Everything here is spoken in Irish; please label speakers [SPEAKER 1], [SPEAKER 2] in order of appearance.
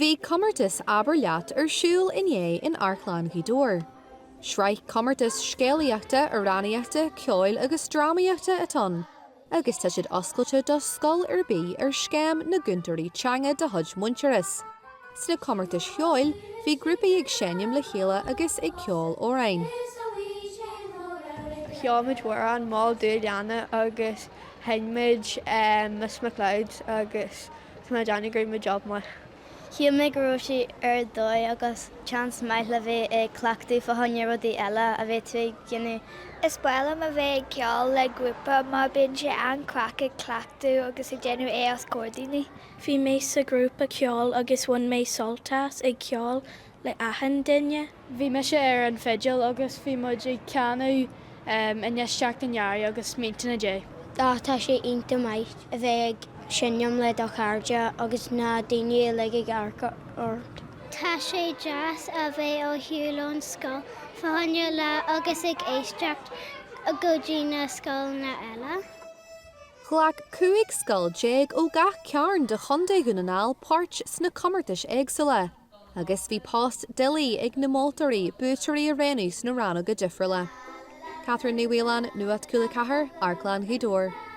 [SPEAKER 1] Bhí comórtas Abair Leat ar siúl inné in Amharclann Ghaoth Dobhair. Sraith comórtas scéalaíochta, amhránaíochta, ceoil agus drámaíochta atá ann agus tá siad oscailte do scoil ar bith ar Scéim na gCúntóirí Teanga de chuid Muintearas. Sna comórtais cheoil, bhí grúpaí ag seinm le chéile agus ag ceol amhráin.
[SPEAKER 2] Cheol muid amhrán Mol Dubh Leanna agus sheinn muid Miss McLeod agus tá mé ag déanamh go raibh muid job maith.
[SPEAKER 3] Shíl mé go raibh sé ar dóigh agus seans maith le bheith ag cleachtadh fá choinne rudaí eile a bheidh tú ag déanamh.
[SPEAKER 4] Is breá liom a bheith ag ceol le grúpa mar bíonn sé an-craic ag cleachtadh agus ag déanamh é os comhair daoine.
[SPEAKER 5] Bhí mé sa ghrúpa ceoil agus bhain mé sult as ag ceol le achan duine.
[SPEAKER 2] Bhí mise ar an fidil agus bhí muid ag canadh Anois Teacht an Earraigh agus M'Intinn a Dé.
[SPEAKER 3] Tá sé iontach maith a bheith ag seinm le do chairde agus na daoine uilig ag amharc ort.
[SPEAKER 6] Tá sé deas a bheith ó shiúl ón scoil fá choinne lá agus ag éisteacht go dtí na scoileanna eile.
[SPEAKER 1] Ghlac 15 scoil ó gach cearn de Chontae Dhún na nGall páirt sna comórtais éagsúla agus bhí post doiligh ag na moltóirí buaiteoirí a roghnú sna rannóga difriúla. Catherine Ní Mhaoláin, Nuacht Cúla 4, Amharclann Ghaoth Dobhair.